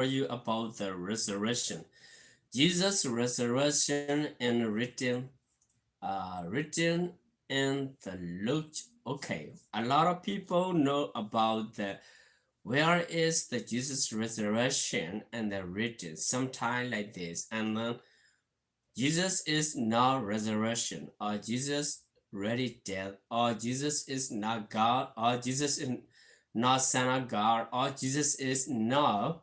for you about the resurrection. Jesus' resurrection and written, uh, written in the Luke. Okay, a lot of people know about the where is the Jesus resurrection and the written sometime like this, and then Jesus is not resurrection, or Jesus already dead, or Jesus is not God, or Jesus is not Son of God, or Jesus is not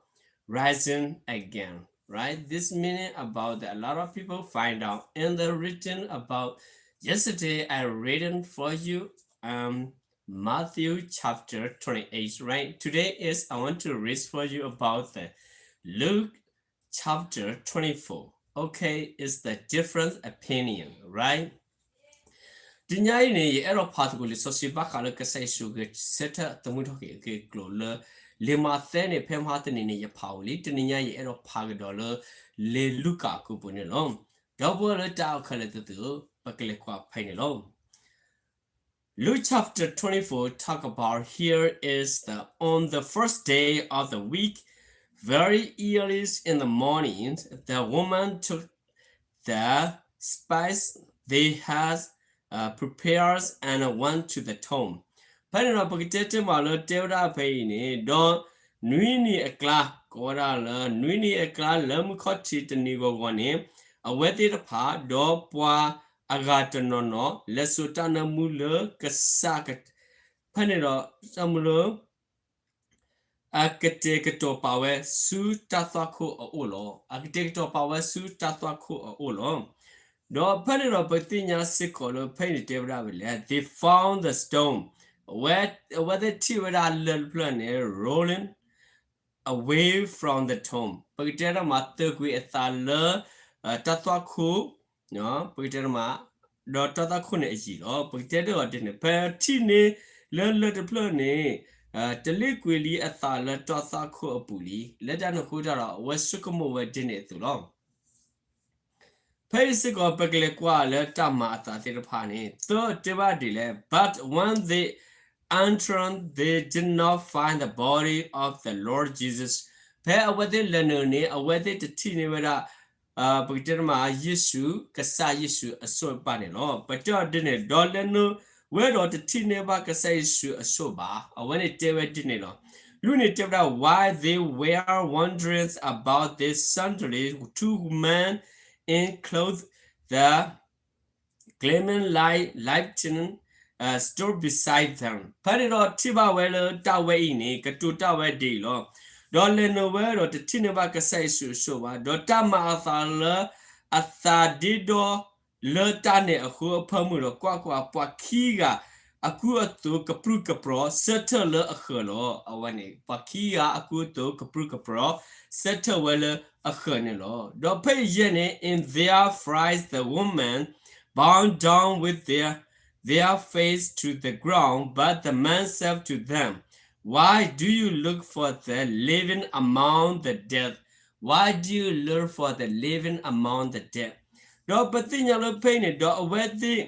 rising again, right? This meaning about that a lot of people find out in the written about yesterday I written for you um Matthew chapter twenty-eight, right? Today is I want to read for you about the Luke chapter twenty-four. Okay, it's the different opinion, right? တနံၤအံၤန့ၣ် ယအဲၣ်ဒိးဖးသကိးလံာ်စီဆှံဘၣ်ဃးလၢကစၢ်ယ့ၣ်ၡူးဂဲၤဆၢထၢၣ်သမူထီၣ်က့ၤအကျိၤလၢ လံာ်မးသဲန့ၣ် ဖဲမဟါတနံၤန့ၣ် ယဖးဝံၤလံ, တနံၤညါယအဲၣ်ဒိးဖးကဒီးလၢ လံာ်လူၤကၣ်အပူၤန့ၣ်လီၤ. ဒီပုၢ်ဝဲၢ်လၢတၢ်အဲၣ်ခဲလၢာ်သ့ၣ်ဧၢ, ပကလဲၤကွၢ်ဖဲအံၤန့ၣ်လီၤ. Luke chapter twenty-four talk about here is the on the first day of the week, very early in the morning, the woman took the spice they had uh, prepared and went to the tomb. ဖဲန့ၣ်ဒီးပကတဲတဲမးလၢတဲဝဲဒၣ်ဖဲအံၤန့ၣ် ဒီးနွံနံၤအကျါ ကိးဝဲဒၣ်လၢနွံနံၤအကျါလၢမုၢ်ခီၣ်ထံးတနံၤဂီၤဂီၤန့ၣ် အဝဲသ့ၣ်တဖၣ် ဒီးပှၤအဂၤတနီၤနီၤ လဲၤစိာ်တၢ်နၢမူလၢကစၢ် ဖဲန့ၣ်ဒီး တၢ်မူလၢ အကတဲာ်ကတီၤပာ်ဝဲဆူတၢ်သွၣ်ခိၣ်အအိၣ်လီၤ. အကတဲာ်ကတီၤပာ်ဝဲဆူတၢ်သွၣ်ခိၣ်အအိၣ်လီၤ. ဒီးဖဲန့ၣ်ဒီးပသ့ၣ်ညါစ့ၢ်ကီးလၢဖဲအံၤန့ၣ်တဲဝဲဒၣ်ဝဲလဲၣ်, they found the stone, အဝဲသ့ၣ်ထံၣ်ဝဲဒၣ်လၢၢ်တဖျၢၣ်န့ၣ် rolling away from the tomb, ပကတဲတၢ်မး သၢကွံာ်အသးလၢ တၢ်သွၣ်ခိၣ် ပကတဲတၢ်မး ဒီးတၢ်သွၣ်ခိၣ်န့ၣ်အယံၤလီၤ. ပကတဲတၢ်အီၤဒ်န့ၣ် ဖဲထံၣ်န့ၢ်လၢလၢၢ်တဖျၢၣ်န့ၣ် တလ့ၣ်ကွံာ်လံအသးလၢတၢ်သွၣ်ခိၣ်အပူၤလံ. လၢတၢ်န့ၣ်အဃိတၢ်ဒီး အဝဲဆိကမိၣ်ဝဲဒ်န့ၣ်အသိးလီၤ. ဖဲအံၤစ့ၢ်ကီး ပကလဲၤကွၢ်လၢတၢ်မၤအသးသ့ၣ်တဖၣ်န့ၣ် သၢတဲဘၣ်ဒ်လဲၣ်, but when they entered, they did not find the body of the Lord Jesus. ဖဲအဝဲသ့ၣ်လဲၤနုာ်န့ၣ် အဝဲသ့ၣ်တထံၣ်န့ၢ်ဝဲဒၣ် ပကတဲတၢ်မး ယ့ၣ်ၡူး, ကစၢ်ယ့ၣ်ၡူးအစိၣ်တဖၣ်န့ၣ်လီၤ. ပတဲအီၤဒ်န့ၣ် ဒီးလဲၤနုာ်ဝဲဒီးတထံၣ်န့ၢ်ဘၣ်ကစၢ်ယ့ၣ်ၡူးအစိၣ်ဘၣ်. အဝဲန့ၣ်တဲဝဲဒ်န့ၣ်လီၤ. လွံၢ်န့ၣ်တဲဝဲဒၣ်, while they were wondering about this, suddenly two men in clothes that gleaming like lightning stood beside them. ဖဲန့ၣ်ဒီးထံၣ်ဘၣ်ဝဲလၢတၢ်ဝဲအံၤန့ၣ် ကတိၤတၢ်ဝဲဒ်အံၤလီၤ. ဒီးလဲၤနုာ်ဝဲဒီးတထံၣ်န့ၢ်ဘၣ်ကစၢ်ယ့ၣ်ၡူးအစိၣ်ဘၣ်. ဒီးတၢ်မၤအသးလၢအသးဒ့ဒီလၢတၢ်န့ၣ်အဃိအဖၢမုၢ်ဒီး ကွၢ်ကွၢ်, ပှၤခံဂၤအကူအသိးကပြုၢ်ကပြီၤ ဆၢထၢၣ်လၢအဃၢၤလီၤ. အဝဲန့ၣ် ပှၤခံဂၤအကူအသိးကပြုၢ်ကပြီၤ ဆၢထၢၣ်ဝဲလၢအဃၢၤန့ၣ်လီၤ. ဒီးဖဲအံၤယဲၢ်န့ၣ် in their fright the woman bowed down with their, their face to the ground, but the man said to them, Why do you look for the living among the dead? Why do you look for the living among the dead? ဒီးပသ့ၣ်ညါလၢဖဲအံၤန့ၣ် ဒီးအဝဲသ့ၣ်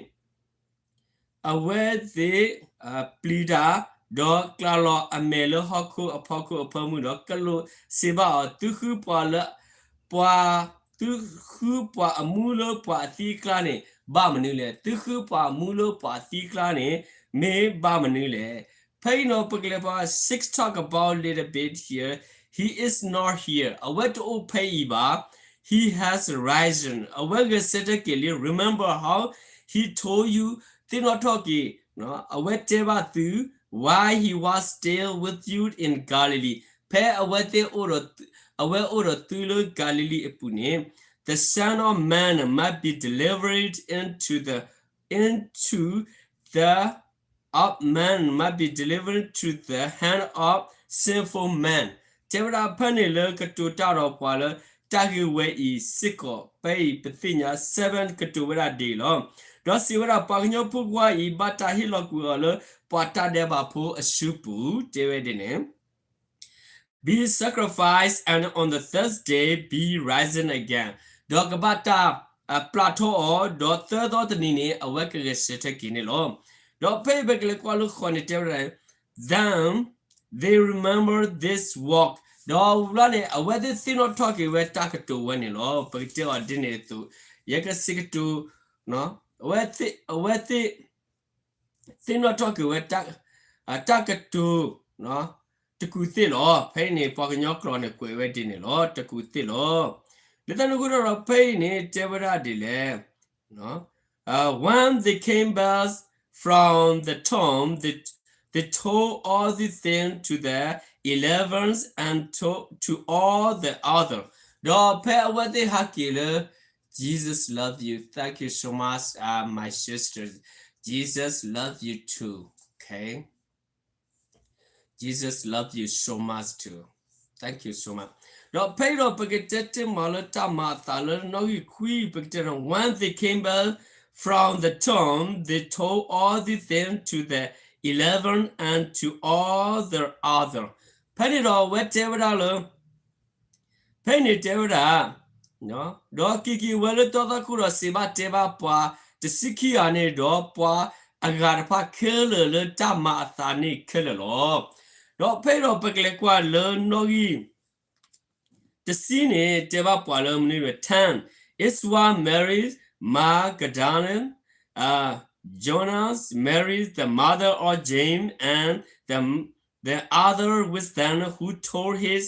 အဝဲသ့ၣ် ပျံၤတၢ်, ဒီးကျးလီၤအမဲာ်လၢဟီၣ်ခိၣ်အဖီခိၣ်အဖၢမုၢ်ဒီး ကလိးစံးဘၣ်အီၤ, သုဃုပှၤလၢ ပှၤ, သုဃုပှၤအမူလၢပှၤအသံအကျါန့ၣ် ဘၣ်မနုၤလဲၣ်. သုဃုပှၤအမူလၢပှၤအသံအကျါန့ၣ် မ့ၢ်ဘၣ်မနုၤလဲၣ်. ဖဲအံၤနီၤ ပကလဲၤဖး six talk about little bit here. He is not here. အဝဲတအိၣ်ဖဲအံၤဘၣ်. He has risen. အဝဲဂဲၤဆၢထၢၣ်က့ၤလံ. Remember how he told you, သ့ၣ်နီၣ်ထီၣ်က့ၤ, အဝဲတဲဘၣ်သု, while he was still with you in Galilee. ဖဲအဝဲသ့ၣ်အိၣ်ဒီး, အဝဲအိၣ်ဒီးသုလၢ Galilee အပူၤန့ၣ်, the Son of Man must be delivered into the, into the of man must be delivered to the hand of sinful man. တဲဝဲဒၣ်ဖဲန့ၣ်လၢကတိၤတၢ်ဒီးပှၤလၢတၢ်ဂ့ၢ်ဝဲအံၤစ့ၢ်ကီး ဖဲအံၤပသ့ၣ်ညါ seven ကတိၤဝဲဒၣ်ဒ်အံၤလီၤ. ဒီးစံးဝဲဒၣ် ပှၤကညီဖိခွါအံၤ ဘၣ်တၢ်ဟ့ၣ်လီၤကွံာ်အီၤလၢပှၤတၢ်ဒဲးဘးဖိအစုပူၤ, တဲဝဲဒ်န့ၣ် be sacrificed and on the third day be risen again. ဒီးကဘၣ်တၢ်ပျၢ်ထီၣ်အီၤ, ဒီးသၢသီတနံၤန့ၣ် အဝဲကဂဲၤဆၢထၢၣ်က့ၤန့ၣ်လီၤ. ဒီးဖဲအံၤပကလဲၤကွၢ်လၢဃိးန့ၣ်တဲဝဲဒၣ်, then they remembered this walk ဒီးဝံၤလီၤန့ၣ် အဝဲသ့ၣ်သ့ၣ်နီၣ်ထီၣ်က့ၤဝဲတၢ်ကတိၤဝဲန့ၣ်လီၤ. ပကတဲအီၤဒ်န့ၣ်အသိး, ယကစံးကတိၤ, အဝဲသ့ၣ် အဝဲသ့ၣ် သ့ၣ်နီၣ်ထီၣ်က့ၤဝဲ တၢ်ကတိၤ တကူၣ်သ့ၣ်လီၤ. ဖဲအံၤန့ၣ် ပှၤကညီကျိာ်န့ၣ် ကွဲးဝဲဒ်န့ၣ်လီၤ, တကူၣ်သ့ၣ်လီၤ. လၢတၢ်န့ၣ်အဃိဒီး ဖဲအံၤန့ၣ် တဲဝဲဒၣ်ဒ်လဲၣ်. Uh, when they came back from the tomb, they, they told all these things to the eleven and to, to all the other. ဒီးဖဲအဝဲသ့ၣ်ဟးက့ၤလၢ Jesus love you. Thank you so much, uh, my sister. Jesus love you too. Okay. Jesus love you so much too. Thank you so much. ဒီးဖဲအံၤဒီး ပကတဲတ့ၢ်မးလၢတၢ်မၤအသးလၢနီၣ်ဂံၢ်ခွံ, ပကတဲန့ၣ် when they came back from the tomb, they told all these things to the eleven and to all the other. ဖဲန့ၣ်ဒီး အဝဲတဲဝဲဒၣ်လၢ ဖဲအံၤန့ၣ်တဲဝဲဒၣ်, ဒီးက့ၤက့ၤဝဲလၢတီသးခိၣ်ဒီးစံးဘၣ်တဲဘၣ်ပှၤတဆံခံဂၤန့ၣ်, ဒီးပှၤအဂၤတဖၣ်ခဲလၢာ်လၢတၢ်မၤအသးန့ၣ်ခဲလၢာ်လီၤ. ဒီးဖဲအံၤဒီးပကလဲၤကွၢ်လၢနီၣ်ဂံၢ် တဆံန့ၣ် တဲဘၣ်ပှၤလၢမနုၤလဲၣ်, ten, Ezra married Magdalene, uh, Joanna married the mother of James, and the, the other with them who told his,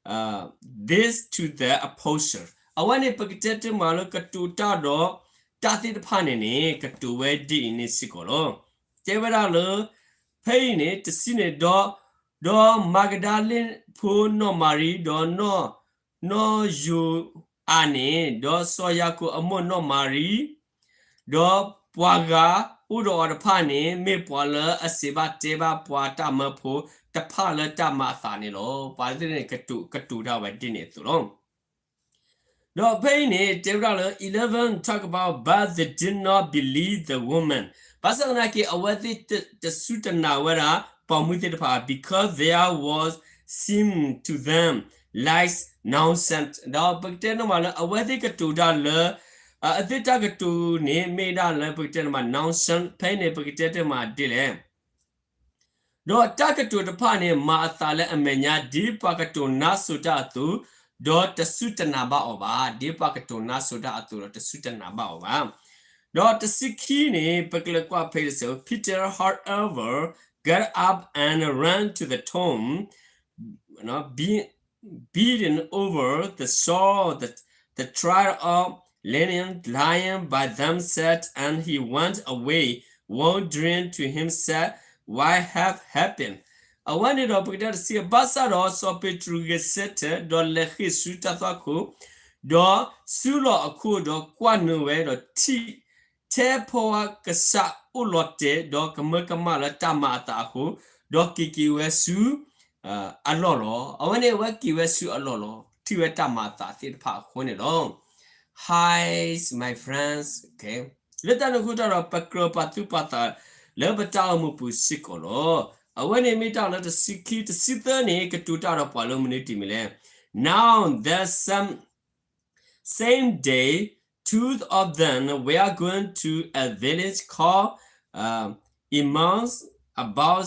uh, this to the apostle. အဝဲန့ၣ် ပကတဲတ့ၢ်မးလၢကတိၤတၢ်ဒီး တၢ်သ့ၣ်တဖၣ်န့ၣ်န့ၣ် ကတိၤဝဲဒ်အံၤန့ၣ်စ့ၢ်ကီးလီၤ. တဲဝဲဒၣ်လၢ ဖဲအံၤန့ၣ် တဆံန့ၣ်ဒီး, ဒီးမၤကဒၤလ့ၣ်ဖိနီၢ်မၤရံ, ဒီးနီၢ်, နီၢ်ယိၤအၤန့ၣ်, ဒီးစီၤယၤကိာ်အမိၢ်နီၢ်မၤရံ, ဒီးပှၤဂၤအိၣ်ဒီးအီၤတဖၣ်န့ၣ် မ့ၢ်ပှၤလၢအစံးဘၣ်တဲဘၣ်ပှၤတၢ်မၢဖိတဖၣ်လၢတၢ်မၤအသးန့ၣ်လီၤ. ပှၤသ့ၣ်န့ၣ် ကတိၤ, ကတိၤတၢ်ဝဲဒ်န့ၣ်အသိးလီၤ. ဒီးဖဲအံၤန့ၣ် တဲဝဲဒၣ်လၢ eleven talk about, but they did not believe the woman. ဘၣ်ဆၣ်သနာ်က့ အဝဲသ့ၣ်တစူၢ်တနာ်ဝဲဒၣ် ပိာ်မုၣ်သ့ၣ်တဖၣ်, because there was seemed to them like nonsense. ဒီးပကတဲန့ၣ်မးလၢ အဝဲသ့ၣ်ကတိၤတၢ်လၢ အသ့ၣ်တၢ်ကတိၤန့ၣ် မ့ၢ်ဒၣ်လၢပကတဲန့ၣ်မး nonsense, ဖဲအံၤန့ၣ် ပကတဲတ့ၢ်မးဒ်လဲၣ်. ဒီးတၢ်ကတိၤတဖၣ်န့ၣ် မၤအသးလၢအမဲာ်ညါ ဒ်ပှၤကတိၤနါစိၤတၢ်အသိး, ဒီးတစူၢ်တနာ်ဘၣ်အီၤဘၣ်. ဒ်ပှၤကတိၤနါစိၤတၢ်အသိးဒီးတစူၢ်တနာ်ဘၣ်အီၤဘၣ်. ဒီးတဆံခံန့ၣ် ပကလဲၤကွၢ်ဖဲအံၤတစဲး, Peter, however, got up and ran to the tomb, be, bending over the stone, the, the trial of linen lying by them said, and he went away, wondering to himself what had happened. အဝဲန့ၣ်ဒီးပကတဲတဆံ, ဘၣ်ဆၣ်ဒီး စီၤပ့းတရူးဂဲၤဆၢထၢၣ်, ဒီးလဲၤဃ့ၢ်ဆူတၢ်သွၣ်ခိၣ်, ဒီးစုလီၢ်အခိၣ်, ဒီးကွၢ်နုာ်ဝဲ, ဒီးထံၣ် ထဲဖီဝါကစၢ်အိၣ်လီၤတဲာ်, ဒီးကမၢကမၣ်လၢတၢ်မၤအသးအဃိ, ဒီးက့ၤက့ၤဝဲဆူ အလီၢ်လီၤ. အဝဲန့ၣ်အဝဲက့ၤဝဲဆူအလီၢ်လီၤ. ထံၣ်ဝဲတၢ်မၤအသးသ့ၣ်တဖၣ်အဃိန့ၣ်လီၤ. Hi, my friends. Okay. လၢတၢ်န့ၣ်အဃိတၢ်ဒီး ပကြၢးပာ်သူၣ်ပာ်သးလၢပတၢ်အိၣ်မူပူၤစ့ၢ်ကီးလီၤ. အဝဲန့ၣ်မ့ၢ်တၢ်လၢတဆံခံ, တဆံသၢန့ၣ် ကတိၤတၢ်ဒီးပှၤလၢမနုၤတမံၤလဲၣ်. Now that some same day, two of them were going to a village called, uh, Emmaus, about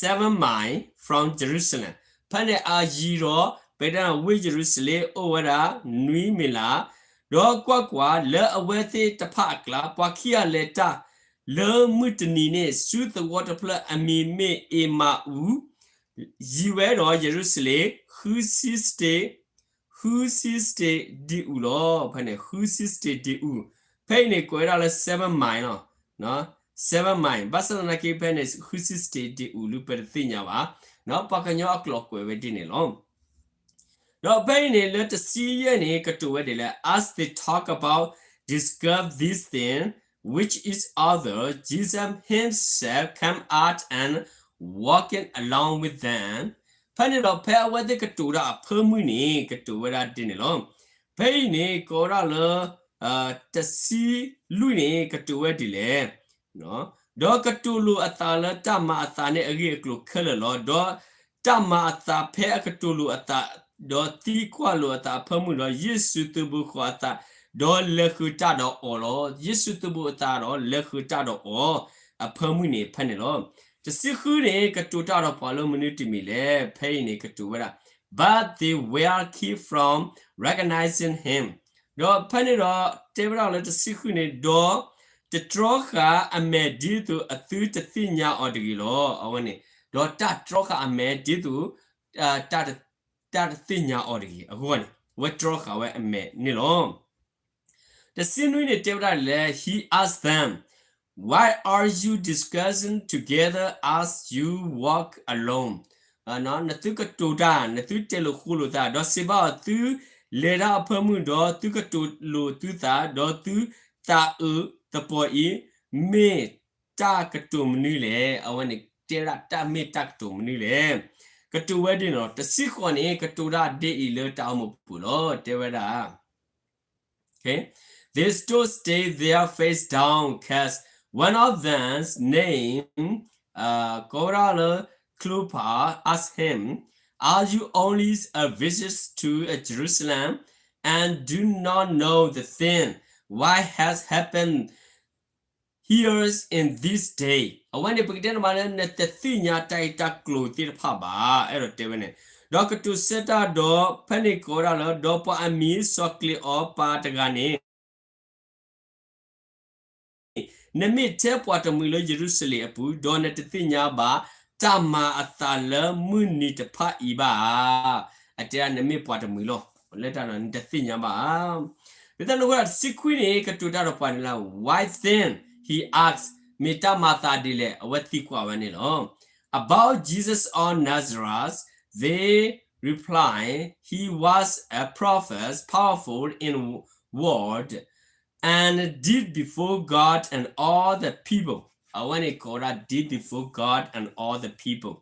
seven miles from Jerusalem. ဖဲန့ၣ်အယံၤဒီး ပတဲဝ့ၢ်ယရူၤၡလ့ၣ်အိၣ်ဝဲဒၣ်နွံမံးလး, ဒီးကွၢ်ကွၢ်, လၢအဝဲသ့ၣ်တဖၣ်အကျါ ပှၤခံဂၤလဲၤတၢ်လၢမုၢ်တနံၤန့ၣ် ဆူသဝီတဖျၢၣ်အမံၤမ့ၢ်အ့မၤအူ, ယံၤဝဲဒီးယရူၤၡလ့ၣ် ဃုဆံစတ့း ဃုဆံစတ့းဒ့အူလီၤ. ဖဲန့ၣ် ဃုဆံစတ့းဒ့အူ, ဖဲအံၤန့ၣ် ကွဲးဝဲဒၣ်လၢ seven mile လီၤ. seven mile, ဘၣ်ဆၣ်သနာ်က့ ဖဲန့ၣ် ဃုဆံစတ့းဒ့အူလၢပတသ့ၣ်ညါဘၣ်, ပှၤကညီအကျိာ်ကွဲးဝဲဒ်န့ၣ်လီၤ. ဒီးဖဲအံၤန့ၣ် လၢတဆံယဲၢ်န့ၣ် ကတိၤဝဲဒ်လဲၣ်, as they talk about discuss these things with each other, Jesus himself came out and walking along with them. ဖဲန့ၣ်ဒီး ဖဲအဝဲသ့ၣ်ကတိၤဒၣ်အဖၢမုၢ်န့ၣ် ကတိၤဝဲဒၣ်ဒ်န့ၣ်လီၤ. ဖဲအံၤန့ၣ် ကိးဝဲဒၣ်လၢ တဆံလွံၢ်န့ၣ် ကတိၤဝဲဒ်လဲၣ်, ဒီးကတိၤလိာ်အသးလၢတၢ်မၤအသးန့ၣ်အဂ့ၢ်အကျိၤခဲလၢာ်လီၤ. ဒီးတၢ်မၤအသးဖဲအကတိၤလိာ်အသး, ဒီးသံကွၢ်လိာ်အသးအဖၢမုၢ်ဒီး ယ့ၣ်ၡူးသုးဘူးဃီၤအသး, ဒီးလဲၤဃုာ်တၢ်ဒီးအီၤလီၤ. ယ့ၣ်ၡူးသုးဘူးအသးဒီးလဲၤဃုာ်တၢ်ဒီးအီၤ, အဖၢမုၢ်န့ၣ်ဖဲန့ၣ်လီၤ. တဆံဃုန့ၣ် ကတိၤတၢ်ဒီးပှၤလၢမနုၤတမံၤလဲၣ်. ဖဲအံၤန့ၣ် ကတိၤဝဲဒၣ် but they were kept from recognizing him. ဒီးဖဲန့ၣ်ဒီးတဲဝဲဒၣ်လၢတဆံဃုန့ၣ်, ဒီးတတြီဃာ်အမဲာ်ဒ်သိးအသုတသ့ၣ်ညါအီၤတဂ့ၤလီၤ. အဝဲန့ၣ်, ဒီးတၢ်တြီဃာ်အမဲာ်ဒ်သိး တၢ်တသ့ၣ်ညါအီၤတဂ့ၤအဂီၢ်န့ၣ်, အဝဲတြီဃာ်ဝဲအမဲာ်န့ၣ်လီၤ. တဆံနွံန့ၣ်တဲဝဲဒၣ်လဲၣ်, he asked them, why are you discussing together as you walk alone? နသုကတိၤတၢ်, နသုတဲာ်လိာ်ဃိလိာ်သး, ဒီးစံးဘၣ်အီၤ, သုလဲၤတၢ်အဖၢမုၢ်, ဒီးသုကတိၤလိာ်သုသး, ဒီးသုသးအုးသပှီၤအံၤ, မ့ၢ်တၢ်ကတိၤမနုၤလဲၣ်. အဝဲန့ၣ်တဲဒၣ်တၢ်မ့ၢ်တၢ်ကတိၤမနုၤလဲၣ်. ကတိၤဝဲဒ်န့ၣ်လီၤ. တဆံဃိးန့ၣ် ကတိၤတၢ်ဒ်အံၤလၢတၢ်အိၣ်မူပူၤလီၤ. တဲဝဲဒၣ် Okay. They stood still, their face downcast. One of them, named, uh, ကိးဝဲဒၣ်လၢ Cleopas, asked him, are you only a visitor to, uh, Jerusalem and do not know the thing why has happened here in this day? အဝဲန့ၣ် ပကတဲန့ၣ်မးလၢ နတသ့ၣ်ညါတၢ်ဂ့ၢ်တၢ်ကျိၤသ့ၣ်တဖၣ်ဘၣ်, အဲၣ်ဒိးတဲဝဲန့ၣ်, ဒီးကတိၤဆၢတၢ်ဒီး ဖဲန့ၣ်ကိးဝဲဒၣ်လၢ ဒီးပှၤအမံၤစီၤကျ့ၤအီၤပၤတဂၤန့ၣ် နမ့ၢ်ထဲပှၤတမှံၤလၢယရူၤၡလ့ၣ်အပူၤ, ဒီးနတသ့ၣ်ညါဘၣ် တၢ်မၤအသးလၢမုၢ်နံၤတဖၣ်အံၤဘၣ်ဧါ. အတဲဒၣ်နမ့ၢ်ပှၤတမှံၤလီၤ, လၢတၢ်နတသ့ၣ်ညါဘၣ်ဧါ. လၢတၢ်န့ၣ်အဃိဒီး တဆံခွံန့ၣ် ကတိၤတၢ်ဒီးပှၤန့ၣ်လၢ why then, he asked, မ့ၢ်တၢ်မၤသးဒ်လဲၣ်, အဝဲသံကွၢ်ဝဲန့ၣ်လီၤ. About Jesus of Nazareth, they reply, he was a prophet, powerful in word, and did before God and all the people. အဝဲန့ၣ်ကိးဝဲဒၣ် did before God and all the people.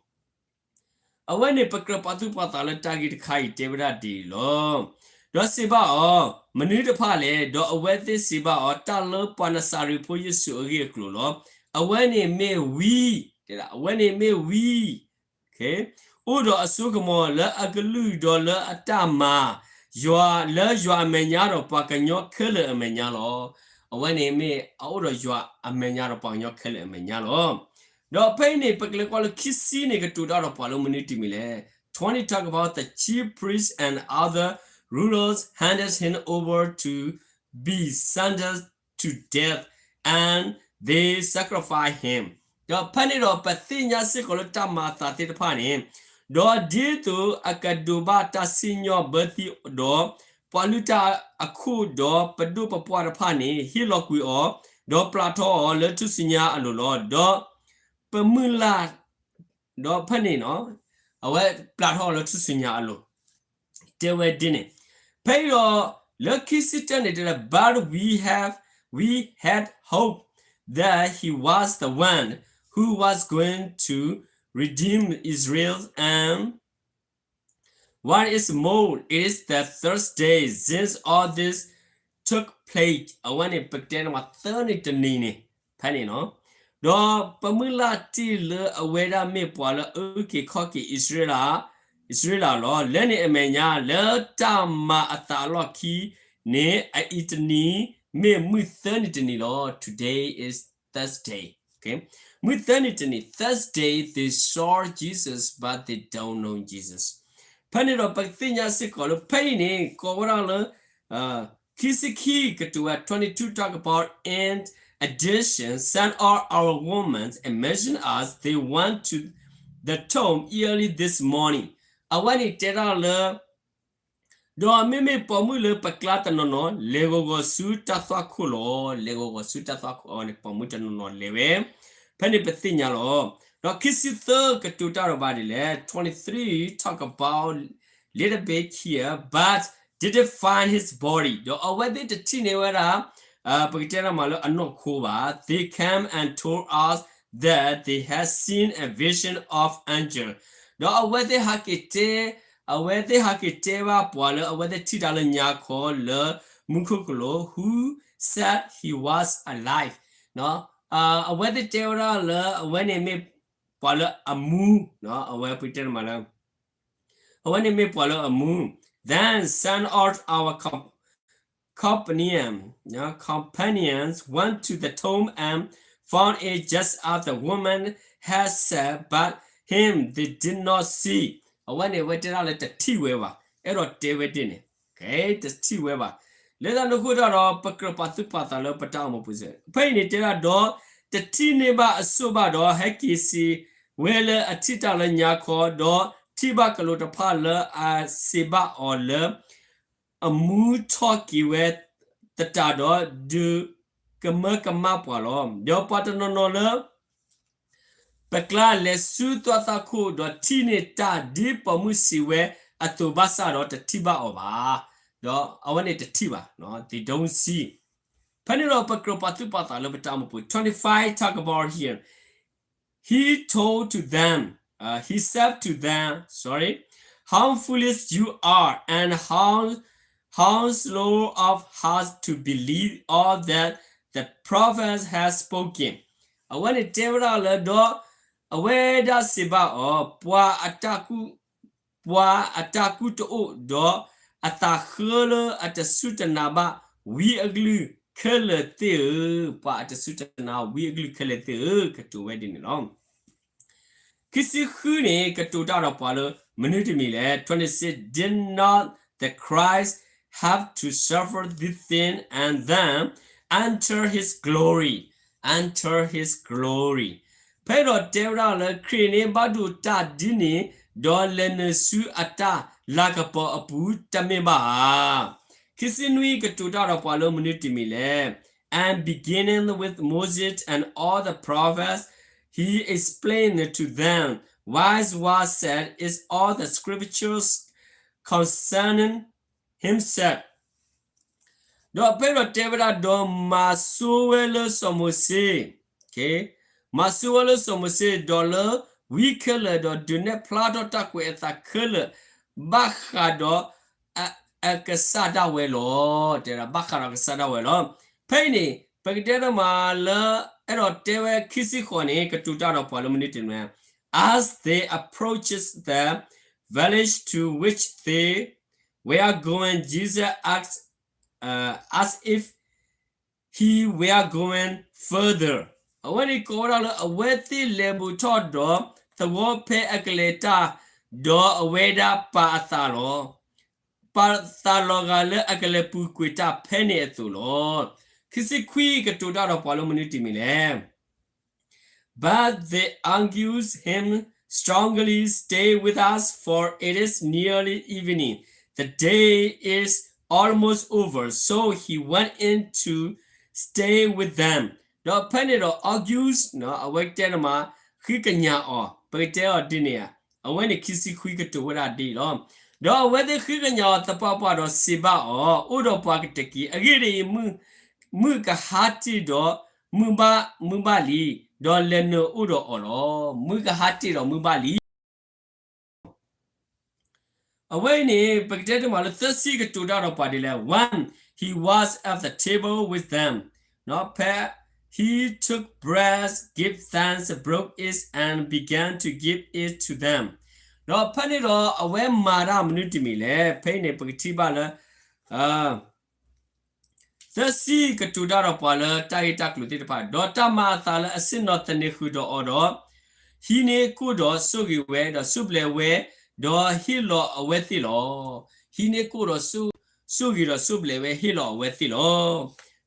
အဝဲန့ၣ်ပကြၢးပာ်သူၣ်ပာ်သးလၢတၢ်ဂ့ၢ်တခါအံၤတဲဝဲဒၣ်ဒ်အံၤလီၤ. ဒီးစံးဘၣ်အီၤ, မနုၤတဖၣ်လဲၣ်, ဒီးအဝဲသ့ၣ်စံးဘၣ်အီၤ, တၢ်လၢပှၤနစၤရ့းဖိယ့ၣ်ၡူးအဂ့ၢ်အကျိၤလီၤ. အဝဲန့ၣ်မ့ၢ်ဝံ, အဝဲန့ၣ်မ့ၢ်ဝံ အိၣ်ဒီးအစိကမီၤလၢအကလုၢ်ဒီးလၢအတၢ်မၤ, ယွၤလၢယွၤအမဲာ်ညါဒီးပှၤကညီခဲလၢာ်အမဲာ်ညါလီၤ. အဝဲန့ၣ်မ့ၢ်အအိၣ်ဒီးယွၤအမဲာ်ညါဒီးပှၤကညီခဲလၢာ်အမဲာ်ညါလီၤ. ဒီးဖဲအံၤန့ၣ် ပကလဲၤကွၢ်လၢခံဆံန့ၣ် ကတိၤတၢ်ဒီးပှၤလၢမနုၤတမံၤလဲၣ်. Twenty talk about the chief priests and other rulers handed him over to be sentenced to death, and they crucified him. ဒီးဖဲန့ၣ်ဒီးပသ့ၣ်ညါစ့ၢ်ကီးလၢတၢ်မၤအသးသ့ၣ်တဖၣ်န့ၣ်, ဒီးဒ်သိးအကဒိးဘၣ်တၢ်စံၣ်ညီၣ်ဘၢသံဒီး ပှၤလုၢ်တၢ်အခိၣ်ဒီးပဒိၣ်ပပှၢ်တဖၣ်န့ၣ် ဟ့ၣ်လီၤကွံာ်အီၤ, ဒီးပျၢ်ထီၣ်အီၤလၢထူၣ်စုညါအလိၤလီၤ. ဒီးပမုၢ်လၢ် ဒီးဖဲန့ၣ် အဝဲပျၢ်ထီၣ်အီၤလၢထူၣ်စုညါအလိၤ တဲဝဲဒ်န့ၣ်. ဖဲအံၤဒီး လၢခံဆံတၢန့ၣ်တဲလၢ but we have, we had hoped that he was the one who was going to redeem Israel, and what is more, it is the third day since all this took place. အဝဲန့ၣ် ပတဲန့ၣ်မးသၢနံၤတနံၤန့ၣ် ဖဲန့ၣ်လီၤ. ဒီးပမုၢ်လၢ်တ့ၢ်လၢအဝဲဒၣ်မ့ၢ်ပှၤလၢအအုၣ်က့ၤခီၣ်က့ၤအံၣ်စရ့လး, အံၣ်စရ့လးလီၤ. လၢန့ၣ်အမဲာ်ညါ လၢတၢ်မၤအသးအလီၢ်ခံန့ၣ် အအံၤတနံၤ မ့ၢ်မုၢ်သၢနံၤတနံၤလီၤ. Today is Thursday. Okay. မုၢ်သၢနံၤတနံၤ Thursday, they saw Jesus, but they don't know Jesus. ဖဲန့ၣ်ဒီးပသ့ၣ်ညါစ့ၢ်ကီးလၢ ဖဲအံၤန့ၣ် ကိးဝဲဒၣ်လၢ ခံဆံခံ ကတိၤဝဲ twenty-two talk about, in addition, some of our women mentioned as they went to the tomb early this morning. အဝဲန့ၣ်တဲဒၣ်လၢ ဒီးမ့မ့ၢ်ပိာ်မုၣ်လၢပကျါတနီၤနီၤ လဲၤဂီၤဂီၤဆူတၢ်သွၣ်ခိၣ်လီၤ. လဲၤဂီၤဂီၤဆူတၢ်သွၣ်ခိၣ် အဝဲန့ၣ်ပိာ်မုၣ်တနီၤနီၤလဲၤဝဲ ဖဲန့ၣ်ပသ့ၣ်ညါလီၤ. ဒီးခံဆံသၢ ကတိၤတၢ်ဒီးပှၤဒ်လဲၣ်, twenty-three talk about little bit here, but didn't find his body. ဒီးအဝဲသ့ၣ်တထံၣ်န့ၢ်ဝဲဒၣ် ပကတဲဒၣ်မးလၢအနီၢ်ခိဘၣ်. They came and told us that they had seen a vision of angel. ဒီးအဝဲသ့ၣ်ဟးက့ၤတဲ အဝဲသ့ၣ်ဟးက့ၤတဲဘၣ်ပှၤလၢအဝဲသ့ၣ်ထံၣ်တၢ်လၢညါခီလၢမူခိၣ်ကလိၤ who said he was alive. အဝဲသ့ၣ်တဲဝဲဒၣ်လၢအဝဲန့ၣ်မ့ၢ်ပှၤလၢအမူ, အဝဲပတဲမးလၢ အဝဲန့ၣ်မ့ၢ်ပှၤလၢအမူ. Then some of our com- companion, companions went to the tomb and found it just as the woman had said, but him they did not see. အဝဲန့ၣ် အဝဲတဲဒၣ်လၢတထံၣ်ဝဲဘၣ်, အဲၣ်ဒိးတဲဝဲဒ်န့ၣ်, တထံၣ်ဝဲဘၣ်. လၢတၢ်န့ၣ်အဃိတၢ်ဒီး ပကြၢးပာ်သူၣ်ပာ်သးလၢပတၢ်အိၣ်မူပူၤစ့ၢ်, ဖဲအံၤန့ၣ်တဲဒၣ်ဒီး တထံၣ်န့ၢ်ဘၣ်အစိၣ်ဘၣ်ဒီး ဟဲက့ၤစံးဝဲလၢအထံၣ်တၢ်လၢညါခီ, ဒီးထံၣ်ဘၣ်ကလူးတဖၣ်လၢအစံးဘၣ်အီၤလၢ အမူထီၣ်က့ၤဝဲသတးဒီး ဒုးကမၢကမၣ်ပှၤလီၤ. ဒီးပှၤတနီၤနီၤလၢ ပကျါလဲၤဆူသွၣ်သၣ်ခိၣ်, ဒီးထံၣ်န့ၢ်တၢ်ဒ်ပိာ်မုၣ်စံးဝဲအသိးဘၣ်ဆၣ်ဒီး တထံၣ်ဘၣ်အီၤဘၣ်. ဒီးအဝဲန့ၣ်တထံၣ်ဘၣ်, they don't see. ဖဲန့ၣ်ဒီးပကြၢးပာ်သူၣ်ပာ်သးလၢပတၢ်အိၣ်မူပူၤ, twenty-five talk about here. He told to them, uh, he said to them, sorry, how foolish you are, and how, how slow of heart to believe all that the prophets have spoken. အဝဲန့ၣ်တဲဝဲဒၣ်လၢဒီး အဝဲဒၣ်စံးဘၣ်အီၤ, ပှၤအတၢ်ကူၣ် ပှၤအတၢ်ကူၣ်တအိၣ်, ဒီးအသးဃၢလၢအတစူၢ်တနာ်ဘၣ်ဝံအကလုၢ်ခဲလၢာ်သ့ၣ်ဧၢ, ပှၤအတစူၢ်တနာ်ဝံအကလုၢ်ခဲလၢာ်သ့ၣ်ဧၢ, ကတိၤဝဲဒ်န့ၣ်လီၤ. ခံဆံဃုန့ၣ် ကတိၤတၢ်ဒီးပှၤလၢမနုၤတမံၤလဲၣ်, twenty-six, did not the Christ have to suffer these things and then enter his glory, enter his glory. ဖဲဒီးတဲဝဲဒၣ်လၢခရံာ်န့ၣ်ဘၣ်ဒိးတၢ်ဒ်န့ၣ်, ဒီးလဲၤနုာ်ဆူအတၢ်လၤကပီၤအပူၤတမ့ၢ်ဘၣ်ဧါ. ခံဆံနွံကတိၤတၢ်ဒီးပှၤလၢမနုၤတမံၤလဲၣ်, and beginning with Moses and all the prophets, he explained to them why what said is all the scriptures concerning himself. ဒီးဖဲဒီးတဲဝဲဒၣ်ဒီးမၤစိဝဲလၢစီၤမိၤၡ့, မၤစိဝဲလၢစီၤမိၤၡ့, ဒီးလၢဝံခဲလၢာ်ဒီးဒုးနဲၣ်ဖျါထီၣ်တၢ်ကွဲးအသးခဲလၢာ်, ဘၣ်ဃးဒီး အကစၢ်ဒၣ်ဝဲလီၤ. တဲဒၣ်ဘၣ်ဃးဒီးကစၢ်ဒၣ်ဝဲလီၤ. ဖဲအံၤန့ၣ် ပကတဲတမးလၢ အဲၣ်ဒိးတဲဝဲခံဆံဃိးန့ၣ် ကတိၤတၢ်ဒီးပှၤလၢမနုၤတမံၤ, as they approached the village to which they were going, Jesus asked, uh, as if he were going further. အဝဲန့ၣ်ကိးဝဲဒၣ်လၢအဝဲသ့ၣ်လဲၤဘူးထီၣ်ဒီး သဝီဖဲအကလဲၤတၢ်, ဒီးအဝဲဒၣ်ပာ်အသးလီၤ. ပာ်သးလီၤဂာ်လၢအကလဲၤပူၤကွံာ်တၢ်ဖဲန့ၣ်အသိးလီၤ. ခံဆံခွံကတိၤတၢ်ဒီးပှၤလၢမနုၤတမံၤလဲၣ်. But they argued him strongly, stay with us, for it is nearly evening. The day is almost over. So he went in to stay with them. ဒီးဖဲန့ၣ်ဒီး argues အဝဲကတဲတမး ဃ့ကညးအီၤ, ပကတဲအီၤဒ်န့ၣ်ဧါ. အဝဲန့ၣ်ခံဆံခွံကတိၤဝဲဒၣ်ဒ်အံၤလီၤ. ဒီးအဝဲသ့ၣ်ဃ့ကညးအီၤသပှၢ်ပှၢ်ဒီးစံးဘၣ်အီၤ, အိၣ်ဒီးပှၤကတက့ၢ်. အဂ့ၢ်ဒ်အံၤ, မုၢ်ကဟါတ့ၢ်ဒီး မုၢ်ဘၣ်, မုၢ်ဘၣ်လံ, ဒီးလဲၤနုာ်အိၣ်ဒီးအီၤလီၤ. မုၢ်ကဟါတ့ၢ်ဒီးမုၢ်ဘၣ်လံ. အဝဲအံၤန့ၣ် ပကတဲတမးလၢသၢဆံကတိၤတၢ်ဒီးပှၤဒ်လဲၣ်. When he was at the table with them, ဖဲ he took bread, gave thanks, broke it, and began to give it to them. ဒီးဖဲန့ၣ်ဒီးအဝဲမၤတၢ်မနုၤတမံၤလဲၣ်. ဖဲအံၤန့ၣ် ပကထံၣ်ဘၣ်လၢ သၢဆံကတိၤတၢ်ဒီးပှၤလၢတၢ်ဂ့ၢ်တၢ်ကျိၤသ့ၣ်တဖၣ်, ဒီးတၢ်မၤအသးလၢအဆ့ၣ်နီၤသန့ၤဃုာ်ဒီးအီၤဒီး ဟံးန့ၢ်ကိၣ်ဒီးဆိၣ်ဂ့ၤဝဲ, ဒီးဆိၣ်ဘျဲးဝဲ, ဒီးဟ့ၣ်လီၤအဝဲသ့ၣ်လီၤ. ဟံးန့ၢ်ကိၣ်ဒီးဆိၣ်ဂ့ၤဒီးဆိၣ်ဘျဲးဝဲ ဟ့ၣ်လီၤအဝဲသ့ၣ်လီၤ.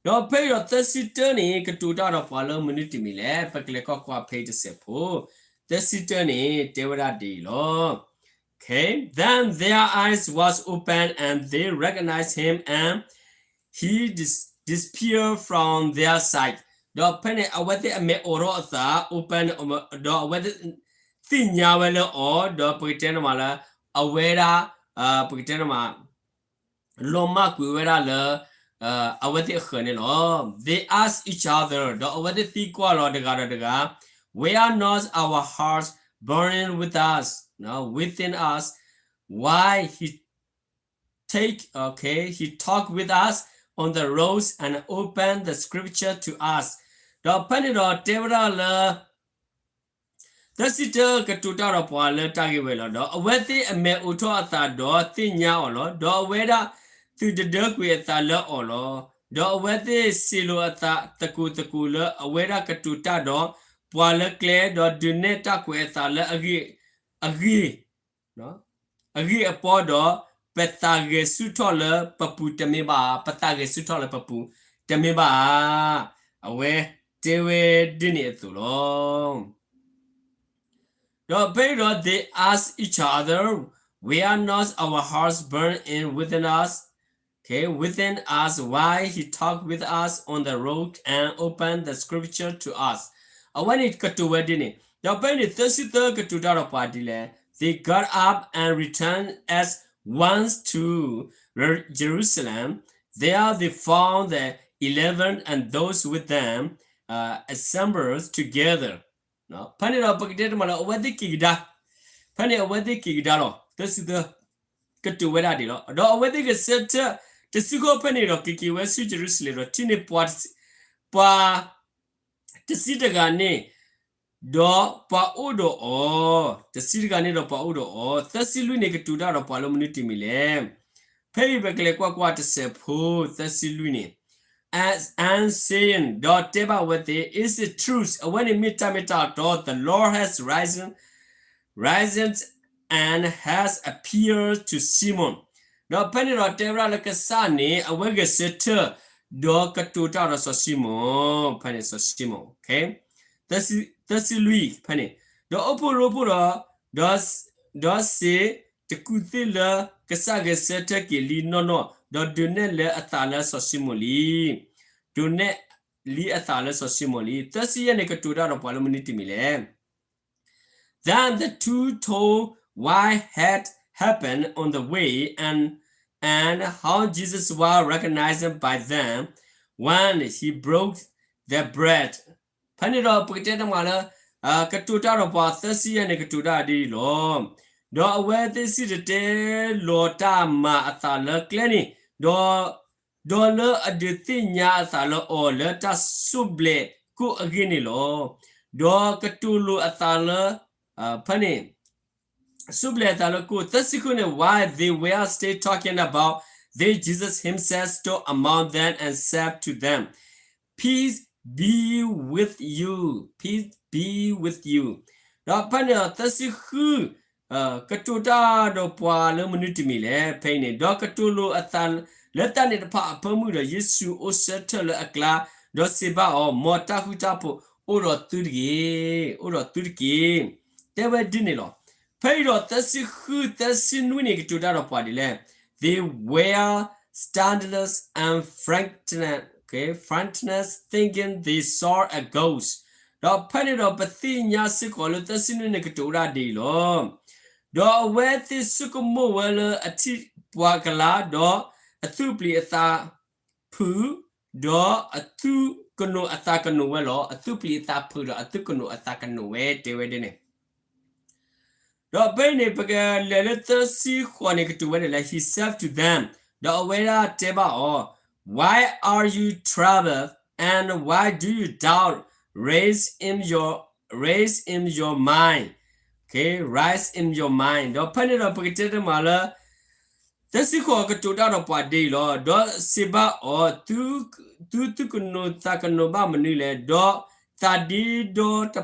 ဒီးဖဲအံၤဒီးသၢဆံတၢန့ၣ် ကတိၤတၢ်ဒီးပှၤလၢမနုၤတမံၤလဲၣ်. ပကလဲၤကွၢ်ကွၢ်ဖဲအံၤတစဲးဖိ, သၢဆံတၢန့ၣ် တဲဝဲဒၣ်ဒ်အံၤလီၤ. Okay, then their eyes was opened and they recognized him and he dis- disappeared from their sight. ဒီးဖဲန့ၣ် အဝဲသ့ၣ်အမဲာ်အိးထီၣ်အသး open ဒီးအဝဲသ့ၣ်သ့ၣ်ညါဝဲလၢအီၤ, ဒီးပကတဲန့ၣ်မးလၢ အဝဲဒၣ် ပကတဲန့ၣ်မး လီၤမၢ်ကွံာ်ဝဲဒၣ်လၢ အဝဲသ့ၣ်အဃၢၤန့ၣ်လီၤ. They asked each other, ဒီးအဝဲသ့ၣ်သံကွၢ်လီၤတဂၤဒီးတဂၤ, were not our hearts burning with us, within us, while he take, okay, he talked with us on the roads and opened the scripture to us. ဒီးဖဲန့ၣ်ဒီးတဲဝဲဒၣ်လၢ သၢဆံတၢကတိၤတၢ်ဒီးပှၤလၢတၢ်ဂ့ၢ်ဝဲလီၤ. ဒီးအဝဲသ့ၣ်အမဲာ်အိးထီၣ်အသးဒီးသ့ၣ်ညါအီၤလီၤ. ဒီးအဝဲဒၣ်သုးတဒၢကွံာ်အသးလၢအီၤလီၤ. ဒီးအဝဲသ့ၣ်စံးလိာ်အသးသကိးသကိးလၢအဝဲဒၣ်ကတိၤတၢ်ဒီးပှၤလၢကျဲ, ဒီးဒုးနဲၣ်တၢ်ကွဲးအသးလၢအဂ့ၢ်, အဂ့ၢ် အဂ့ၢ်အပီဒီး ပသးဂဲၤဆူၣ်ထီၣ်လၢပပူၤတမ့ၢ်ဘၣ်, ပသးဂဲၤဆူၣ်ထီၣ်လၢပပူၤတမ့ၢ်ဘၣ်ဧါ. အဝဲတဲဝဲဒ်န့ၣ်အသိးလီၤ. ဒီးဖဲအံၤဒီး they asked each other, were not our hearts burning within us, okay, within us while he talked with us on the road and opened the scripture to us? အဝဲန့ၣ်ကတိၤဝဲဒ်န့ၣ်, ဒီးဖဲအံၤန့ၣ် သၢဆံသၢကတိၤတၢ်ဒီးပှၤဒ်လဲၣ်, they got up and returned at once to Jerusalem. There they found the eleven and those with them, uh, assembled together. ဖဲန့ၣ်ဒီးပကတဲတမးလၢအဝဲသ့ၣ်က့ၤကဒါ, ဖဲန့ၣ်အဝဲသ့ၣ်က့ၤကဒါလီၤ. သၢဆံသၢ ကတိၤဝဲဒၣ်ဒ်လီၤ. ဒီးအဝဲသ့ၣ်ဂဲၤဆၢထၢၣ် တဆံဃိးဖဲန့ၣ်ဒီး ကက့ၤဝဲဆူယရူၤၡလ့ၣ်ဒီး ထံၣ်န့ၢ်ပှၤတဆံ, ပှၤတဆံတဂၤန့ၣ် ဒီးပှၤအိၣ်ဒီးအီၤ, တဆံတဂၤန့ၣ်ဒီးပှၤအိၣ်ဒီးအီၤ, သၢဆံလွံၢ်န့ၣ် ကတိၤတၢ်ဒီးပှၤလၢမနုၤတမံၤလဲၣ်. ဖဲအံၤပကလဲၤကွၢ်ကွၢ်တစဲးဖိ သၢဆံလွံၢ်န့ၣ်, and, and saying, ဒီးတဲဘၣ်ဝဲသ့ၣ်, is it truth? အဝဲန့ၣ်မ့ၢ်တၢ်မ့ၢ်တၢ်တီ, the Lord has risen, risen and has appeared to Simon. ဒီးဖဲန့ၣ်ဒီးတဲဝဲဒၣ်လၢကစၢ်န့ၣ် အဝဲဂဲၤဆၢထၢၣ် ဒီးကတိၤတၢ်ဒီးစီၤၡံမိၣ်, ဖဲန့ၣ်စီၤၡံမိၣ်, သၢဆံလွံၢ်ဖဲန့ၣ်, ဒီးအိၣ်ဖှိၣ်ရိဖှိၣ်ဒီး, ဒီးစ့တကူးသ့ၣ်လၢကစၢ်ဂဲၤဆၢထၢၣ်က့ၤလံနီၢ်နီၢ်, ဒီးဒုးနဲၣ်လၢအသးလၢစီၤၡံမိၣ်လံ, ဒုးနဲၣ်လံအသးလၢစီၤၡံမိၣ်လံ. သၢဆံယဲၢ်န့ၣ် ကတိၤတၢ်ဒီးပှၤလၢမနုၤတမံၤလဲၣ်. Then the two told what had happened on the way and, and how Jesus was recognized by them when he broke the bread. ဖဲန့ၣ်ဒီးပကတဲတမးလၢ ကတိၤတၢ်ဒီးပှၤသၢဆံယဲၢ်န့ၣ် ကတိၤတၢ်ဒ်အံၤလီၤ. ဒီးအဝဲသ့ၣ်စံၣ်တဲၤတဲလီၤတၢ်မၤအသးလၢကျဲန့ၣ်, ဒီး, ဒီးလၢအဒုးသ့ၣ်ညါအသးလၢအီၤလၢတၢ်စူၣ်ဘျဲးကိၣ်အဂ့ၢ်န့ၣ်လီၤ. ဒီးကတိၤလိာ်အသးလၢ, ဖဲန့ၣ် စူၣ်ဘျဲးအသးလၢကိၣ်, သၢဆံဃုန့ၣ်, while they were still talking about this, Jesus himself stood among them and said to them, Peace be with you, peace be with you. ဒီးဖဲန့ၣ်ဒီးသၢဆံဃု ကတိၤတၢ်ဒီးပှၤလၢမနုၤတမံၤလဲၣ်. ဖဲအံၤန့ၣ်, ဒီးကတိၤလိာ်အသးလၢတၢ်န့ၣ်တဖၣ်အဖၢမုၢ်ဒီး ယ့ၣ်ၡူးအိၣ်ဆၢထၢၣ်လၢအကျါ, ဒီးစံးဘၣ်အီၤ, မ်တၢ်ဃူတၢ်ဖိးအိၣ်ဒီးသုတက့ၢ်, အိၣ်ဒီးသုတက့ၢ်, တဲဝဲဒ်န့ၣ်လီၤ. ဖဲအံၤဒီးသၢဆံဃု သၢဆံနွံန့ၣ် ကတိၤတၢ်ဒီးပှၤဒ်လဲၣ်. They were startled and frightened, okay, frightened, thinking they saw a ghost. ဒီးဖဲန့ၣ်ဒီးပသ့ၣ်ညါစ့ၢ်ကီးလၢသၢဆံနွံန့ၣ် ကတိၤဝဲဒၣ်ဒ်အံၤလီၤ. ဒီးအဝဲသ့ၣ်ဆိကမိၣ်ဝဲလၢအထံၣ်ပှၤကလၤ, ဒီးအသူၣ်ပျံၤအသးဖုး, ဒီးအသူၣ်ကနိးအသးကနိးဝဲလီၤ. အသူၣ်ပျံၤအသးဖုးဒီးအသူၣ်ကနိးအသးကနိးဝဲ တဲဝဲဒ်န့ၣ်. ဒီးဖဲအံၤန့ၣ် ပကလဲၤလၢသၢဆံဃိးန့ၣ် ကတိၤဝဲဒ်လဲၣ်. He said to them, ဒီးအဝဲဒၣ်တဲဘၣ်အီၤ, Why are you troubled, and why do you doubt? Raise in your, raise in your mind, okay, raise in your mind. ဒီးဖဲန့ၣ်ဒီးပကတဲတမးလၢ သၢဆံဃိးကတိၤတၢ်ဒီးပှၤဒ်အံၤလီၤ. ဒီးစံးဘၣ်အီၤ, သု, သုသူၣ်ကနိးသးကနိးဘၣ်မနုၤလဲၣ်. ဒီးသးဒ့ဒီ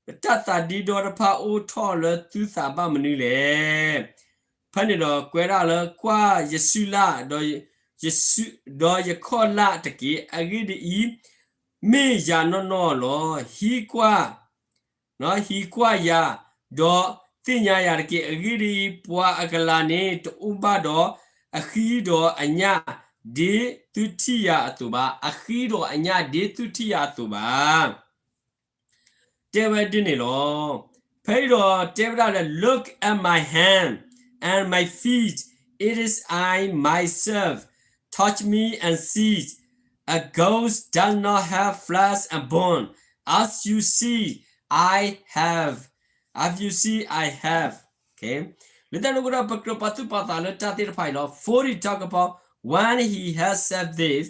တၢ်သးဒ့ဒီတဖၣ်အိၣ်ထီၣ်လၢသုသးဘၣ်မနုၤလဲၣ်. ဖဲန့ၣ်ဒီးကွဲးဒၣ်လၢကွၢ်ယစုလၢ်, ဒီးယစု, ဒီးယခီၣ်လၢ်တက့ၢ်. အဂ့ၢ်ဒ်အံၤ, မ့ၢ်ယၤနီၢ်နီၢ်လီၤ. ဟံးကွၢ်, ဟံးကွၢ်ယၤ, ဒီးသ့ၣ်ညါယၤတက့ၢ်. အဂ့ၢ်ဒ်အံၤ, ပှၤအကလၤန့ၣ် တအိၣ်ဘၣ်ဒီးအဃံဒီးအညၣ် ဒ်သုထံၣ်ယၤအသိးဘၣ်. အဃံဒီးအညၣ်ဒ်သုထံၣ်ယၤအသိးဘၣ်. တဲဝဲဒ်န့ၣ်လီၤ. ဖဲအံၤဒီးတဲဝဲဒၣ်လၢ Look at my hand and my feet, it is I myself, touch me and see, a ghost does not have flesh and bone, as you see I have, as you see I have. Okay. လၢတၢ်န့ၣ်အဃိဒီး ပကြၢးပာ်သူၣ်ပာ်သးလၢတၢ်သ့ၣ်တဖၣ်အံၤလီၤ. Forty talk about when he had said this,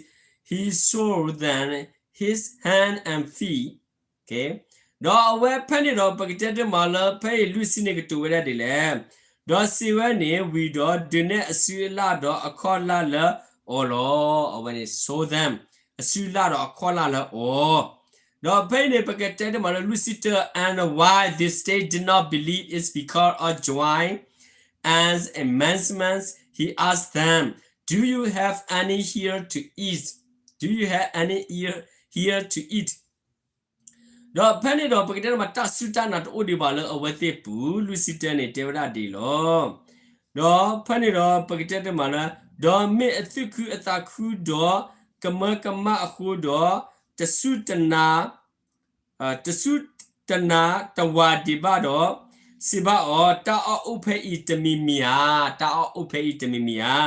he showed them his hand and feet. Okay. ဒီးအဝဲဖဲန့ၣ်ဒီး ပကတဲတမးလၢဖဲအံၤလွံၢ်ဆံန့ၣ်ကတိၤဝဲဒၣ်ဒ်လဲၣ်. ဒီးစံးဝဲန့ၣ်ဝံၤဒီး ဒုးနဲၣ်အစုအလၢ်ဒီးအခီၣ်လၢ်လၢအီၤလီၤ. အဝဲန့ၣ် show them အစုအလၢ်ဒီးအခီၣ်လၢ်လၢအီၤ. ဒီးဖဲအံၤန့ၣ် ပကတဲတမးလၢလွံၢ်ဆံတၢ, and why they still did not believe is because of John and amazement, he asked them, Do you have any here to eat? Do you have any here, here to eat? ဒီးဖဲန့ၣ်ဒီး ပကတဲတမး တၢ်စူၢ်တၢ်နာ်တအိၣ်ဒံးဘၣ်လၢအဝဲသ့ၣ်အပူၤ, လွံၢ်ဆံတၢန့ၣ် တဲဝဲဒၣ်ဒ်အံၤလီၤ. ဒီးဖဲန့ၣ်ဒီး ပကတဲတမးလၢ ဒီးမ့ၢ်အသူၣ်ခုအသးခုဒီး ကမၢကမၣ်အဃိဒီး တစူၢ်တနာ် တစူၢ်တနာ်တဝၤဒံးဘၣ်ဒီး စံးဘၣ်အီၤ, တၢ်အီၣ်အိၣ်ဖဲအံၤတမံၤမံၤဧါ, တၢ်အီၣ်အိၣ်ဖဲအံၤတမံၤမံၤဧါ.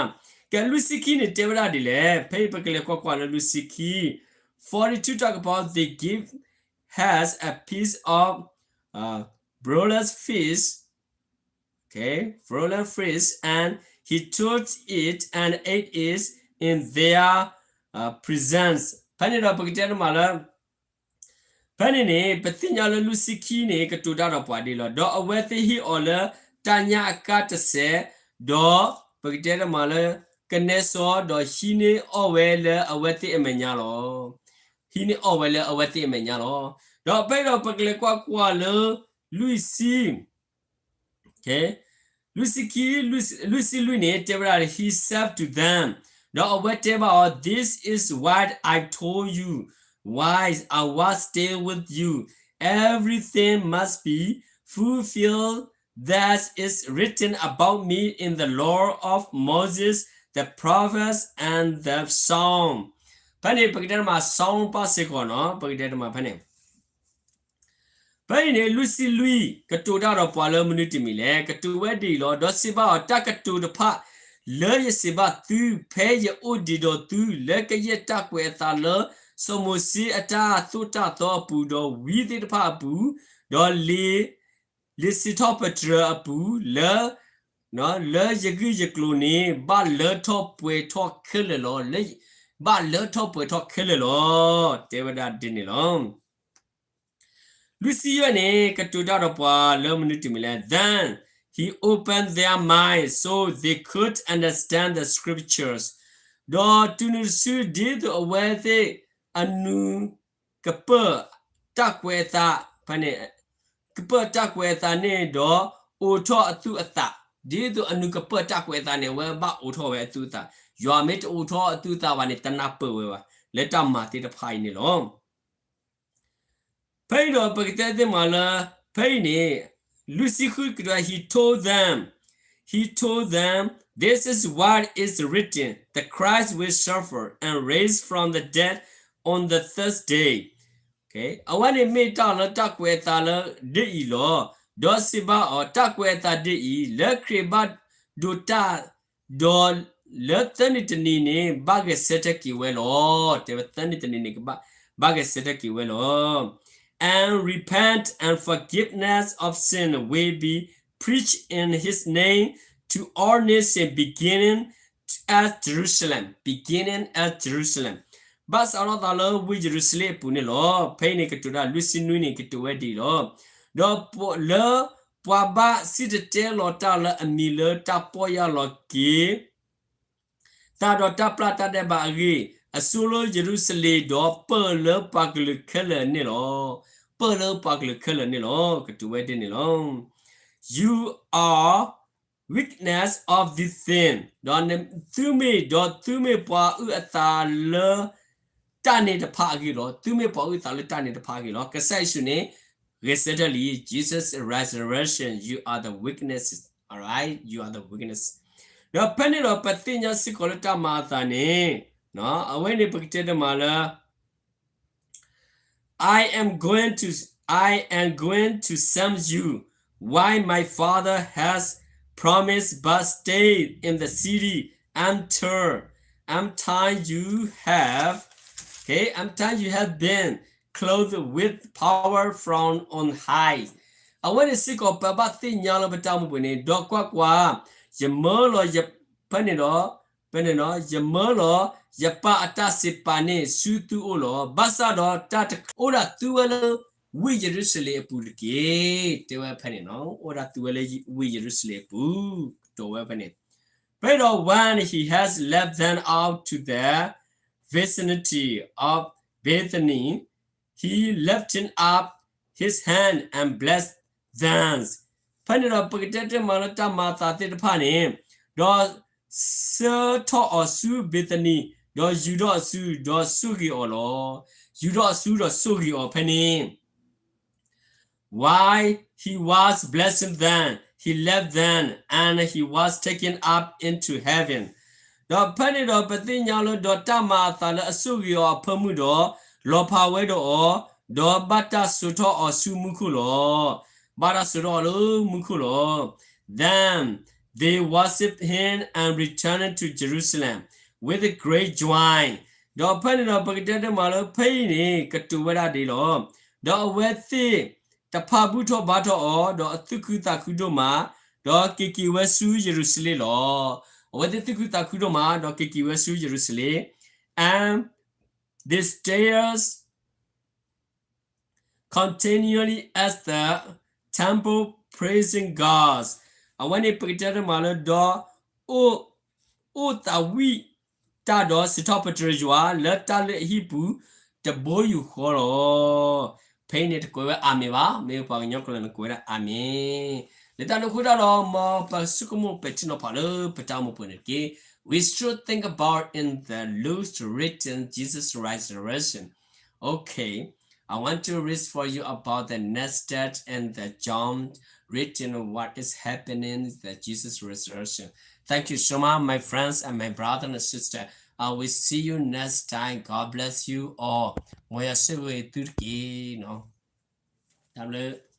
ကဲ လွံၢ်ဆံခံန့ၣ် တဲဝဲဒၣ်ဒ်လဲၣ်. ဖဲအံၤပကလဲၤကွၢ်ကွၢ်လၢလွံၢ်ဆံခံ, forty-two talk about they give has a piece of broiled fish, okay, broiled fish, and he took it and ate it in their presence. ဖဲန့ၣ်ဒီးပကတဲတမးလၢ ဖဲန့ၣ်န့ၣ် ပသ့ၣ်ညါလၢလွံၢ်ဆံခံန့ၣ် ကတိၤတၢ်ဒီးပှၤဒ်လီၤ. ဒီးအဝဲသ့ၣ်ဟ့ၣ်အီၤလၢတၢ်ညၣ်အကါတစဲး, ဒီးပကတဲတမးလၢ ကနဲစီ, ဒီးဟံးန့ၢ်အီၣ်ဝဲလၢအဝဲသ့ၣ်အမဲာ်ညါလီၤ. ဟံးန့ၢ်အီၣ်ဝဲလၢအဝဲသ့ၣ်အမဲာ်ညါလီၤ. ဒီးဖဲအံၤဒီးပကလဲၤကွၢ်ကွၢ်လၢ လွံၢ်ဆံ လွံၢ်ဆံခံ, လွံၢ်ဆံလွံၢ်န့ၣ် တဲဝဲဒၣ် he said to them, ဒီးအဝဲတဲဘၣ်အီၤ, This is why I told you, why I was stay with you, everything must be fulfilled that is written about me in the law of Moses, the prophets, and the Psalm. ဖဲန့ၣ် ပကတဲတမး Psalm ပၣ်စ့ၢ်ကီးနီၤ, ပကတဲတမးဖဲန့ၣ် ဖဲအံၤန့ၣ် လွံၢ်ဆံလွံၢ် ကတိၤတၢ်ဒီးပှၤလၢမနုၤတမံၤလဲၣ်. ကတိၤဝဲဒ်အံၤလီၤ. ဒီးစံးဘၣ်အီၤ, တၢ်ကတိၤတဖၣ်လၢယစံးဘၣ်သု ဖဲယအိၣ်ဒံးဒီးသု လၢကယဲၢ်တၢ်ကွဲးအသးလၢ စီၤမိၤၡ့အတၢ်သိၣ်တၢ်သီအပူၤ, ဒီးဝံသ့ၣ်တဖၣ်အပူၤ, ဒီးလံာ် လံာ်စံးထီၣ်ပတြၢၤအပူၤ, လၢ လၢယဂ့ၢ်ယကျိၤန့ၣ် ဘၣ်လၢထီၣ်ပှဲၤထီၣ်ခဲလၢာ်လီၤ. လၢ ဘၣ်လၢထီၣ်ပှဲၤထီၣ်ခဲလၢာ်လီၤ. တဲဝဲဒၣ်ဒ်န့ၣ်လီၤ. လွံၢ်ဆံယဲၢ်န့ၣ် ကတိၤတၢ်ဒီးပှၤလၢမနုၤတမံၤလဲၣ်. Then he opened their minds so they could understand the scriptures. ဒီးတုၤနုၤတစု ဒ်သိးအဝဲသ့ၣ်အနုာ်ကပၢၢ်တၢ်ကွဲးအသး, ဖဲန့ၣ် ကပၢၢ်တၢ်ကွဲးအသးန့ၣ်ဒီး အိးထီၣ်အသူၣ်အသး, ဒ်သိးအနုာ်ကပၢၢ်တၢ်ကွဲးအသးန့ၣ် အဝဲဘၣ်အိးထီၣ်ဝဲအသူၣ်အသး, ယွၤမ့ၢ်တအိးထီၣ်အသူၣ်အသးဘၣ်န့ၣ် တနၢ်ပၢၢ်ဝဲဘၣ် လၢတၢ်မၤသ့ၣ်တဖၣ်အံၤန့ၣ်လီၤ. ဖဲအံၤဒီး ပကတဲသ့ၣ်မးလၢ ဖဲအံၤန့ၣ် လွံၢ်ဆံဃုကတိၤ, he told them, he told them, This is what is written, the Christ will suffer and raise from the dead on the third day. အဝဲန့ၣ်မ့ၢ်တၢ်လၢတၢ်ကွဲးအသးလၢဒ်အံၤလီၤ. ဒီးစံးဘၣ်အီၤ, တၢ်ကွဲးအသးဒ်အံၤ, လၢခရံာ်ဘၣ်ဒိးတၢ် ဒီးလၢသၢနံၤတနံၤန့ၣ် ဘၣ်ဂဲၤဆၢထၢၣ်က့ၤဝဲလီၤ. တဲဝဲသၢနံၤတနံၤန့ၣ် ကဘၣ် ဘၣ်ဂဲၤဆၢထၢၣ်က့ၤဝဲလီၤ. And repent and forgiveness of sin will be preached in his name to all nations beginning at Jerusalem, beginning at Jerusalem. ဘၣ်စးထီၣ်သးလၢဝ့ၢ်ယရူၤၡလ့ၣ်အပူၤန့ၣ်လီၤ. ဖဲအံၤန့ၣ်ကတိၤတၢ် လွံၢ်ဆံနွံန့ၣ် ကတိၤဝဲဒ်အံၤလီၤ. ဒီးလၢ ပှၤဘၣ်စံၣ်တဲၤတဲလီၤတၢ်လၢအမံၤလၢတၢ်ပီၢ်ယၢ်လီၤက့ၤ သးဒီးတၢ်ပျၢ်တၢ်ဒဲးဘးအဂ့ၢ်, အစိၤလၢယရူၤၡလ့ၣ်ဒီးပၢၢ်လၢပှၤကလုာ်ခဲလၢာ်န့ၣ်လီၤ. ပၢၢ်လၢပှၤကလုာ်ခဲလၢာ်န့ၣ်လီၤ. ကတိၤဝဲဒ်န့ၣ်လီၤ. You are witness of this thing. ဒီးသုမ့ၢ်, ဒီးသုမ့ၢ်ပှၤအုၣ်အသးလၢ တၢ်န့ၣ်တဖၣ်အဂ့ၢ်လီၤ. သုမ့ၢ်ပှၤအုၣ်အသးလၢတၢ်န့ၣ်တဖၣ်အဂ့ၢ်လီၤ. ကစၢ်ယ့ၣ်ၡူးန့ၣ် ဂဲၤဆၢထၢၣ်လံ. Jesus resurrection, you are the witnesses. All right, you are the witness. ဒီးဖဲန့ၣ်ဒီးပသ့ၣ်ညါစ့ၢ်ကီးလၢတၢ်မၤအသးန့ၣ်, အဝဲန့ၣ်ပကတဲတမးလၢ I am going to, I am going to send you why my father has promised, but stay in the city until, until you have, okay, until you have been clothed with power from on high. အဝဲန့ၣ်စ့ၢ်ကီး ပဘၣ်သ့ၣ်ညါလၢပတၢ်အိၣ်မူပူၤန့ၣ်, ဒီးကွၢ်ကွၢ်, ယမၢလီၤယ, ဖဲန့ၣ်ဒီး ဖဲန့ၣ်ဒီး ယမၢလီၤယပၢ်အတၢ်စံးပာ်န့ၣ်ဆူသုအိၣ်လီၤ. ဘၣ်ဆၣ်ဒီးတၢ်တခါ အိၣ်ဒၣ်သုဝဲလၢ ဝ့ၢ်ယရူၤၡလ့ၣ်အပူၤတက့ၢ်. တဲဝဲဖဲန့ၣ်နီၤ, အိၣ်ဒၣ်သုဝဲလၢဝ့ၢ်ယရူၤၡလ့ၣ်အပူၤ, ကတိၤဝဲဖဲန့ၣ်. ဖဲဒီး when he has led them out to the vicinity of Bethany, he lifted up his hand and blessed them. ဖဲန့ၣ်ဒီးပကတဲတမးလၢတၢ်မၤအသးသ့ၣ်တဖၣ်န့ၣ်, ဒီးဆှၢထီၣ်အီၤဆူဘ့းသနံ, ဒီးယူၤထီၣ်အစု, ဒီးဆိၣ်ဂ့ၤအီၤလီၤ. ယူၤထီၣ်အစုဒီးဆိၣ်ဂ့ၤအီၤဖဲန့ၣ် While he was blessing them, he left them, and he was taken up into heaven. ဒီးဖဲန့ၣ်ဒီးပသ့ၣ်ညါလၢဒီးတၢ်မၤအသးလၢအဆိၣ်ဂ့ၤအီၤအဖၢမုၢ်ဒီး, လီၤဖးဝဲဒီးအီၤ, ဒီးဘၣ်တၢ်စိာ်ထီၣ်အီၤဆူမူခိၣ်လီၤ. ဘၣ်တၢ်စိာ်ထီၣ်အီၤလၢမူခိၣ်လီၤ. Then they worshiped him and returned to Jerusalem with great joy. ဒီးဖဲန့ၣ်ဒီးပကတဲတမးလၢ ဖဲအံၤန့ၣ်ကတိၤဝဲဒၣ်ဒ်လီၤ. ဒီးအဝဲသ့ၣ်တဖၣ်ဘူၣ်ထီၣ်ဘါထီၣ်အီၤ, ဒီးသူၣ်ခုသးခုဒိၣ်မး, ဒီးက့ၤက့ၤဝဲဆူယရူၤၡလ့ၣ်လီၤ. အဝဲသ့ၣ်သူၣ်ခုသးခုဒိၣ်မး, ဒီးက့ၤက့ၤဝဲဆူယရူၤၡလ့ၣ်, and they stayed continually at the temple praising God. အဝဲန့ၣ်ပကတဲတမးလၢဒီး အိၣ်သးဝံၣ်တၢ်ဒီးစံးထီၣ်ပတြၢၤယွၤ လၢတၢ်လၢအဟံၣ်ပူၤတဘိယူၢ်ဃီလီၤ. ဖဲအံၤန့ၣ်တကွဲးဝဲအၤမ့ၣ်ဘၣ်, မ့ၢ်ပှၤကညီကျိာ်န့ၣ်ကွဲးဝဲဒၣ်အၤမ့ၣ်. လၢတၢ်န့ၣ်အဃိတၢ်ဒီး မ်ပဆိကမိၣ်ပဲာ်ထံနီၤဖးလၢပတၢ်အိၣ်မူပူၤန့ၣ်တက့ၢ်. We should think about in the Luke written Jesus resurrection. Okay, I want to read for you about the next step in the John written what is happening the Jesus resurrection. Thank you so much, my friends and my brother and sister. I will see you next time. God bless you all. မ်ယွၤဆိၣ်ဂ့ၤသုတက့ၢ်နီၤ. တၢ်ဘျုး